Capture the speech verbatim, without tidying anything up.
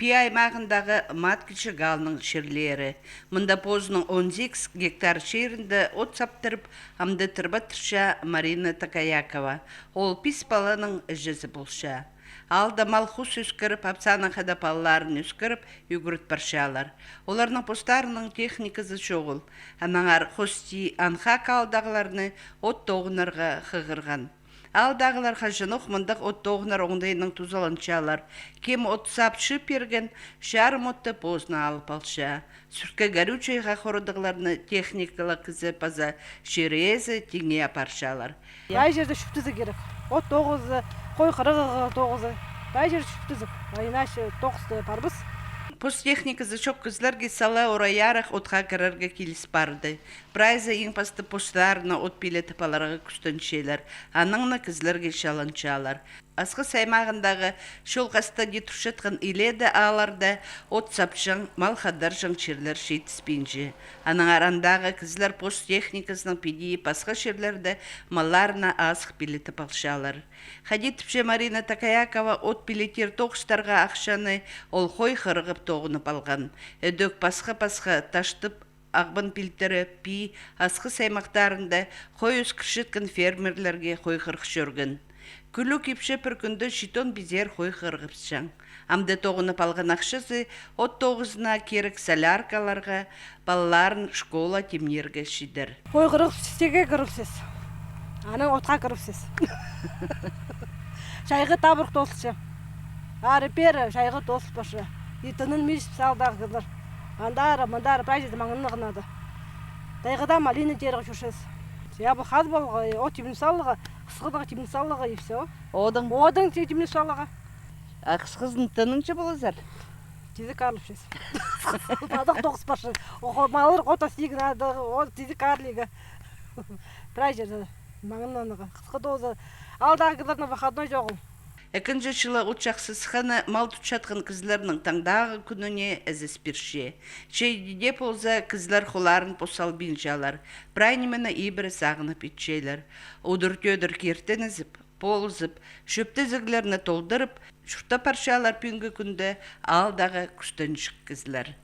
Пии аймағындағы Маткічіг аалның чирлері. Мында позының он сигіс гектар чирінде от саптырып, амды тырбаттырча Марина Такаякова. Ол пис паланың іҷезі полча. Аалда мал-хус ӧскіріп, апсаның хада палаларын ӧскіріп, ӱгрет парчалар. Оларның постарының техниказы чоғыл. Аннаңар хости Анхак аалдағыларны от тоғынарға хығырған. Аалдағылар хаҷанох мындағ от тоғынар оңдайнаң тузаланчалар. Кем от сап чыып пирген, чарым отты позына алып алча. Сӱртке горючайға хорадығларны техникалығ кізі паза чир иезі тиңе апарчалар. Прай чирде чӱктізіг кирек. От тоғызы, хой хырығығ тоғызы. Прай чирде чӱктізіг. А иначе тоғысты парбас. Пос техниказы чох кізілерге сала орай арах отха кірерге киліс парды. Прайзы иң пасты постарына от пилетіп аларға кӱстенчелер, анаң на кізілерге чаланчалар. Асхыс аймағындағы чол хастада турчатхан илееде аалларда от сапчаң, мал хадарҷаң чирлер читіспинче. Аннаңар андағы кізілер пос техниказынаң піди пасха чирлерде малларына азых пилетіп алчалар. Хайди тіпче Марина Такаякова, от пилетир тоғыстарға ахчаны ол хой хырығып тоғынып алған. Ідӧк пасха-пасха таштып, ағбан пилтірі, Пии, Асхыс аймахтарында хой ӧскірчеткен фермерлерге хой хырых чӧрген. Кӱлӱк ипчі пір кӱнде читон пизер хой хырығыпчаң. Амды тоғынып алған ахчазы от тоғызына кирек соляркаларға, палаларын школа тимнирге читер. Хой хырығыпча, сиге кіріпчес. Анаң отха кіріпчес. Чайғы табырах тоозылча. Ары-пері чайғы тоозыл парча. И тынын мис салдағылар. Андар-мындар прай чирде маңнанарға нада. Тайғада малина теерге чӧрчес. Я, пу хазбалға, о, тимнеп саларға, хысхыдарға тимнеп саларға и всё. Одың? Одың ти-, тимнеп саларға. А хысхызын тынынча полазар? Тизі карлапчас. Адах тоғыс парча. Охо, маллар хота сигін, адах, о, тизі карлиға. Прай чирде маңнанарға. Хысхы тооза. Аалдағы кізілернің выходной чоғыл. Ікінҷі чылы от чахсы сыхханы мал тутчатхан кізілернің таңдағы кӱніне ізес пирче. Чейде дее полза, кізілер холларын пос салбинчалар. Прай нимені ибіре сағынып итчелер. Удур-тӧдір киртінізіп, полызып, чӧптезіглерні толдырып, чуртап парчалар пӱӱнгі кӱнде аалдағы кӱстенҷік кізілер.